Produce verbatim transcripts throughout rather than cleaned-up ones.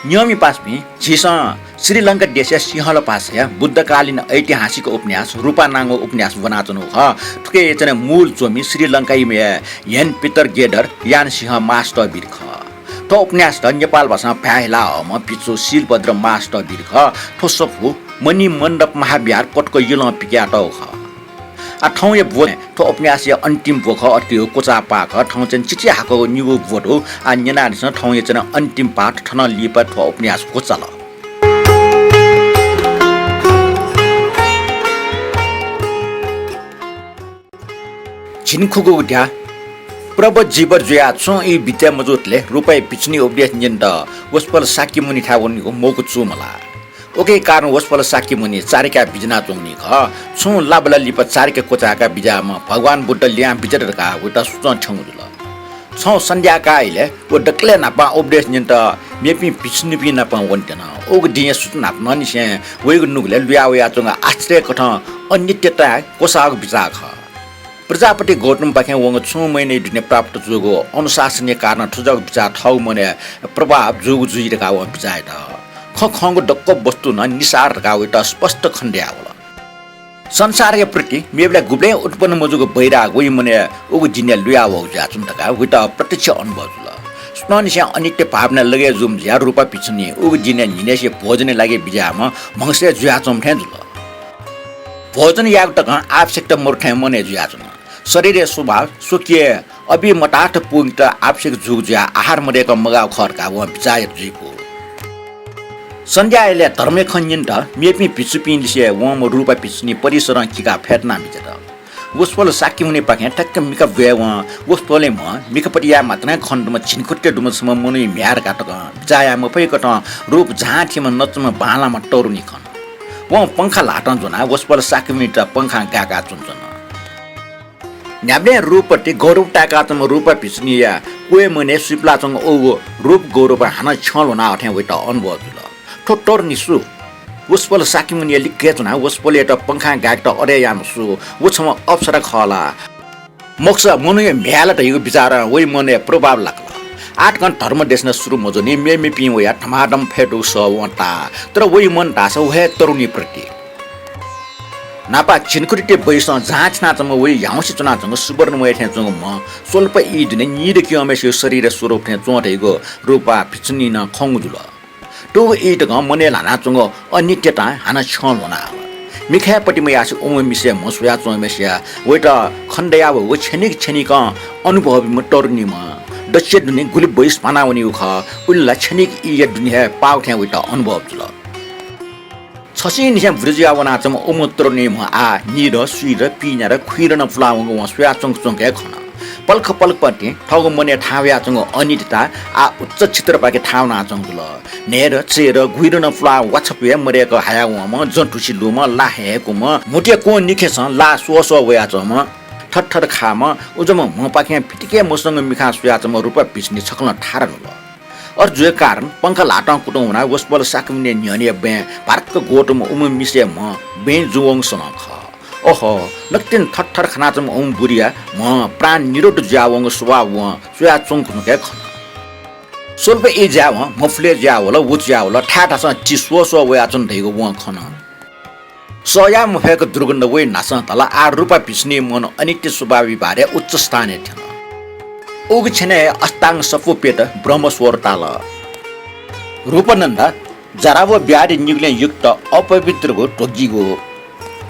न्यंमि पासापिं, झीसं श्रीलंका देशया सिंहल भाषाया बुद्धकालीन ऐतिहासिक उपन्यास रूपानांगो उपन्यास ब्वनाच्वनागु खः। थुकिया च्वने मूल च्वमि श्रीलंकाइम्ह हेन पिटर गेडर यान सिंह मास्टरवीर खः। थ्व उपन्यासत नेपाल भाषां भाय् हिलाहःम्ह भिक्षु शीलभद्र मास्टरवीर खः। थ्व सफू मणिमण्डप महाविहार पटुक यलं पिकयातःगु खः। आ, थौंया ब्व थ्व उपन्यासया अन्तिम ब्व खः, अतियो क्वचाः पाः खः। थौं चाहिँ चिचिहाकःगु निगू ब्व दु। आ, न्यनादिसँ थौंया चाहिँ अन्तिम पाठ, थनं लिपा थ्व उपन्यास क्वचाल। झिंखुगूगु ध्याः। प्रव्रत जीवर जुयाः छुं ई बिज्याये मजूतले रूपाया भिक्षुणी उपदेश न्यनेत वसपोल शाक्यमुनिथाय् वनीगु मौका चूमलाः। उकिया कारण वसपोल शाक्यमुनि चारिकाय् बिज्यानाच्वंगुलिं खः। छुं लाबला लिपा चारिका क्वचाय्काः बिज्याःम्ह भगवान बुद्ध लिहां बिज्यात धकाः वयात सुचं थ्यंगु जुल। छुं सन्ध्याकाः इलय् व दकलय् न्हापां उपदेश न्यनेत मेपिं भिक्षुणीपिं नाप वनेत्यन। उगु दिंया सुथ न्हापांनिसें वइगु नुगलय् लुया वयाच्वंगु आश्चर्यकथं अनित्यताय् क्वसाःगु बिचाः खः। प्रजापति गौतमपाखें वंगु छुं महिनाया दुने प्राप्त जूगु अनुशासनया कारणं थुज्याःगु बिचाः थःगु मनय् प्रभाव जूगु जुइ धकाः वं बिचाः यात। खँ खंगु दक्व वस्तु नं निसार धकाः वयात स्पष्ट खनेदयावल। संसारया प्रति मेबलय् गुबलें उत्पन्न मजूगु वैराग वइ मनय् उगु दिनय् लुया वःगु जुयाच्वन धकाः वयात प्रत्यक्ष अनुभव जुल। सुथंनिसें अनित्य भावनाय् लगे जूम्ह जुयाः रूपा भिक्षुणी उगु दिनय् न्हिनय्सिया भोजनया लागि बिज्याःम्ह म्हगसय् जुयाच्वंम्ह थें जुल। भोजन यायेगु तकं आवश्यकता मदु थें मनय् जुयाच्वन। शरीरया स्वभाव स्वकीय अभिमतार्थ पूवंकेत आवश्यक जूगु जुयाः आहार मदय्कं मगाःगु खः धकाः वं बिचाः यात जुइफु। सन्ध्या इलय् धर्मया खँ न्यनेत मेपिं भिक्षुपिं लिसे वंम्ह रूपा भिक्षुणी परिसरं किकाः फ्यतुना बिज्यात। वसपोल शाक्यमुनिपाखें ठ्याक्क मिखा ब्वय् वं वसपोलया म्ह मिखापट्टि याये मात्रं खनेदुम्ह झिंखुट्टे दुम्ह छम्ह मनूया म्ह्याय् धकाः तकं बिचाः याये मफइकथं रूप झां थीम्ह नच्वंम्ह बांलाम्ह तरुणी खन। वं पंखा ल्हातं ज्वनाः वसपोल शाक्यमुनित पंखां गाय्काः च्वनाच्वन। न्ह्याबलें रूपप्रति गौरव ताय्काच्वंम्ह रूपा भिक्षुणीया क्वय् मनय् सुइपलाच्वंगु उगु रूप गौरवं हानं छ्यं ल्ह्वनाः थें वयात अनुभव जुल। थ्व तरुणी सु? वसपोल शाक्यमुनिया लिक्क हे च्वनाः वसपोलयात पंखां गाय्केत अडे याःम्ह सु? व छम्ह अप्सरा खः ला? मखुसा मनूया म्ह्याय् ला धइगु बिचारं वइ मनय् प्रभाव लाकल। आः तकं धर्म देशना सुरु मजूनि मेमेपिं वयाः धमाधम फ्यतुगु सः वं ताः, तर वइ मन धाःसा व हे तरुणीप्रति। न्हापा झिंखुट्टे बैसं झां थिनाच्वंम्ह वइ ह्याउँसे च्वनाच्वंगु सुवर्ण मय् थें च्वंगु म्ह स्वल्प ई दुने नीदँ क्यंम्हेसिगु शरीरया स्वरूप थें च्वं धइगु रूपा भिक्षुणीं नं खंगु जुल। थुगु ई तकं मनय् ल्हानाच्वंगु अनित्यतां हानं छ्यं ल्ह्वनाहल। मिखाय् पतिमा यासें उम्ह मिसाया म्ह स्वयाच्वंम्हेसिया वयात खनेदयावःगु छ्यनिक छ्यनिकं अनुभवी तरुणी म्ह दच्छि दुने गुलि बैस म्वानावनीगु खः, उलि ला छ्यनिक ईया दुने हे पाःगु थें वयात अनुभव जुल। छसिंनिसें बुरे जुया वनाच्वंम्ह उम्ह तरुणी म्ह आः नीदँ, स्वीदँ, पिइन्यादँ, खुइदँ नं पुलावंगु वं स्वयाच्वंक च्वंक हे खन। पलख पलखपतिं थःगु मनय् थाहां वयाच्वंगु अनित्यता आः उच्च छिद्रपाखे थाहां वनाच्वंगु जुल। न्हय्दँ, चय्दँ, गुइदँ नं पुलाः वाछपु हे मदय्क हयावंम्ह, जँ धुसि लूम्ह, ला हय्कूम्ह, म्हुतुया क्वं निखेसं ला स्वःस्वः वयाच्वंम्ह, थरथर खाःम्ह, उजम्ह म्हपाखें फितिके मसंगु मिखां स्वयाच्वंम्ह रूपा भिक्षुणी छकलं थारा न्हुल। अथे जुया कारण पंखा ल्हातं कुतुं वनाः वसपोल शाक्यमुनिया न्ह्यःने बँय् भारक्क ग्वतुम्ह उम्ह मिसाया म्ह बँय् जुवंगु सलं खः। ओहो, नकतिनि थरथर खानाच्वंम्ह उम्ह बुरिया म्ह प्राण निरुद्ध जुयावंगु स्वभाव वं स्वयाच्वंक च्वंक हे खन। स्वल्प ई जाय्वं म्ह फुले जुयावल, वचु जुयावल, थाय् थासं ति स्वःस्वः वयाच्वन धइगु वं खन। सह याये मफय्क दुर्गन्ध वइ न्हासं धाल। आः रूपा भिक्षुणीया मन अनित्य स्वभावया भारे उच्च स्थानय् थ्यन। उगु क्षणय् हे अष्टाङ्ग सफू प्यत ब्रह्मस्वरताल। रूपानन्द, जरा व व्याधि निगुलिं युक्त अपवित्रगु ध्वगिगु,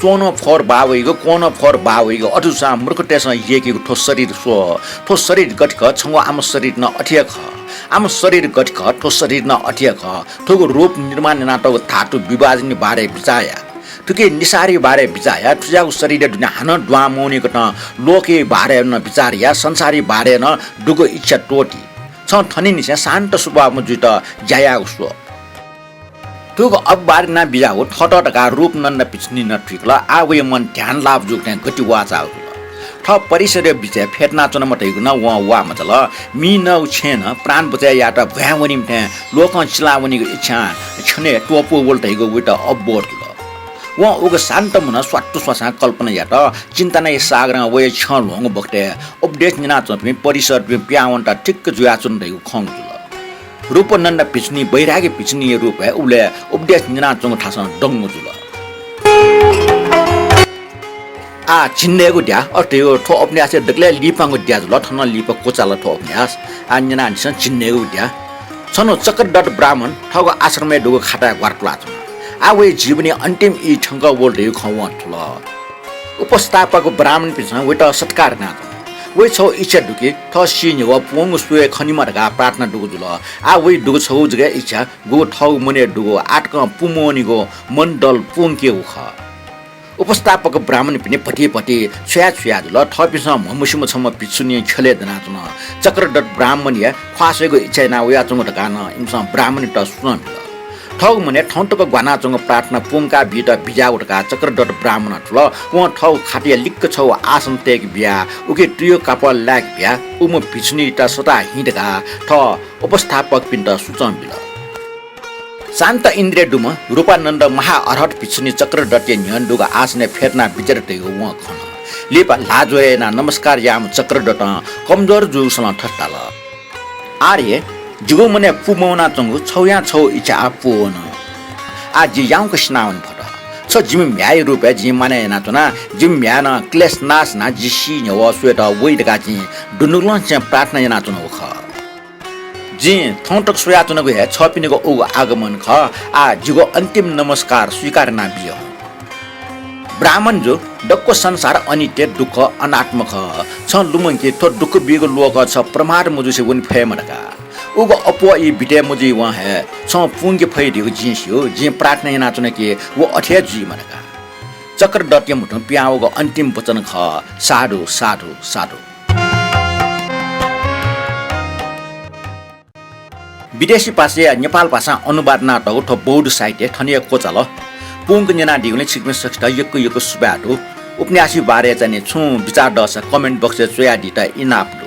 च्वनं फोहोर बाः वइगु, क्वनं फोहोर बाः वइगु, अथे जूसां मूर्खतय्सं यय्केगु थ्व शरीर स्व। थ्व शरीर गथे खः, छंगु आम शरीर नं अथे हे खः। आम शरीर गथे खः, थ्व शरीर नं अथे हे खः। थुगु रूप निर्माण यानातःगु धातु विभाजनया बारे बिचाः या। थुकिया निसारया बारे बिचाः या। थुज्याःगु शरीरया दुने हानं दुहां मवनीकथं लोकया बारे नं बिचाः या, संसारया बारे नं दुगु इच्छा त्वःति। छं थनिंनिसें शान्त स्वभावम्ह जुइत ज्या यायेगु स्व। थुगु अपवाद याना बिज्याःगु थःत धकाः रूपानन्द भिक्षुणीं नं थुइकल। आः वया मन ध्यान लाभ जूगु थें गति वाःचाःगु जुल। थः परिसरया बिचय् फ्यतुनाच्वनेमा धइगु नं वं वाः मचाल। मिं नःगु छेँनं प्राण बचय् यायेत भ्वाँय् वनीम्ह थें लोकं चिलावनीगु इच्छां क्षणय् त्वपुः वल धइगु वयात अवबोध जुल। वं उगु शान्त मनं स्वात्तु स्वासां कल्पना यात। चिन्ताया सागरं वया छ्यं ल्ह्वंगु बखतय् उपदेश न्यनाच्वंपिं परिसरपिं पिहां वनेत ठिक्क जुयाच्वन धइगु खंगु जुल। रूपानन्द भिक्षुणी वैराग्य भिक्षुणीया रूपय् उबलय् उपदेश न्यनाच्वंगु थासं दंगु जुल। आः झिंन्हय्‌गु द्या, अथे थ्व उपन्यासय् दकलय् लिपांगु द्या जुल, थन लिपा क्वचाल थ्व उपन्यास। आः न्यनादिसँ झिंन्हय्‌गु द्या। छन्हु चक्रदत्त ब्राह्मण थःगु आश्रमय् दुगु खाताय् ग्वारातुलाच्वन। आः वया जीवनया अन्तिम ई थ्यंकः वल धइगु खँ वं थुल। उपस्थापक ब्राह्मणपिन्सं वयात सत्कार यानाच्वन। वया छगू इच्छा दु कि थः सी न्ह्यवः पूवंगु स्वये खनीमा धकाः प्रार्थना दुगु जुल। आः वया दुगु छगू जक इच्छा, गुगु थःगु मनय् दुगु आतकं पूमवनीगु मनदल पूवंकेगु खः। उपस्थापक ब्राह्मणपिनि भति भति छ्वया छ्वया जुल। थःपिन्सं म्हमस्यूम्ह छम्ह भिक्षुणी ख्यलय् दनाच्वन। चक्रदत्त ब्राह्मणया ख्वाः स्वयेगु इच्छा याना वयाच्वंगु धकाः नं इमिसं ब्राह्मणयात सुचं बिल। थःगु मनय् थौं तक ग्वानाच्वंगु प्रार्थना पूवंका बीत बिज्याःगु धकाः चक्रदत्त ब्राह्मणं थुल। वं थःगु खाताया लिक्क छगू आसन तय्‌के बियाः उकी तुयु कापः लाय्‌के बियाः उम्ह भिक्षुणीयात सःताः हिँ धकाः थः उपस्थापकपिन्त सुचं बिल। शान्त इन्द्रिय दुम्ह रूपानन्द महाअर्हत भिक्षुणी चक्रदत्तया न्ह्यःने दुगु आसनय् फ्यतुना बिज्यात धइगु वं खन। लिपा ल्हाः ज्वरय् यानाः नमस्कार याःम्ह चक्रदत्तं कमजोर जूगु सलं थथे धाल, आर्य, जिगु मनय् पूमवनाच्वंगु छगूयां छगू इच्छा आः पूवन। आः जि याउँक सिनावने फत। छ जिमि म्ह्याय्‌या रूपय् जिं मानय् यानाच्वना। जिमि म्ह्याय् नं क्लेश नाश यानाः जि सी न्ह्यवः स्वयेत वइ धकाः जिं दुनुगलंनिसें प्रार्थना यानाच्वनागु खः। जिं थौं तक स्वयाच्वनागु हे छःपिनिगु उगु आगमन खः। आः जिगु अन्तिम नमस्कार स्वीकार यानाबिया हुँ। ब्राह्मण जु, दक्व संसार अनित्य, दुःख, अनात्म खः। छं लुमंकि, थ्व दुःख बीगु लोकं छ प्रमाद मजुसे वने फयेमा धकाः। उगु अप्वः ई बितय् मजुइवं हे छं पूवंके फइ धइगु जिं स्यू। जिं प्रार्थना यानाच्वना कि व अथे हे जुइमा धकाः। चक्रदत्तया म्हुतुं पिहां वःगु अन्तिम वचन खः, साधु, साधु, साधु। विदेशी भाषाया नेपाल भाषां अनुवाद यानातःगु थ्व बौद्ध साहित्य थन हे क्वचाल। पूवंक न्यनादीगुलिं छिकपिन्सं सकसित यक्व यक्व सुभाय् दु। उपन्यासया बारे चाहिँ नि छुं बिचाः दःसा comment box-य् च्वयादीत इनाप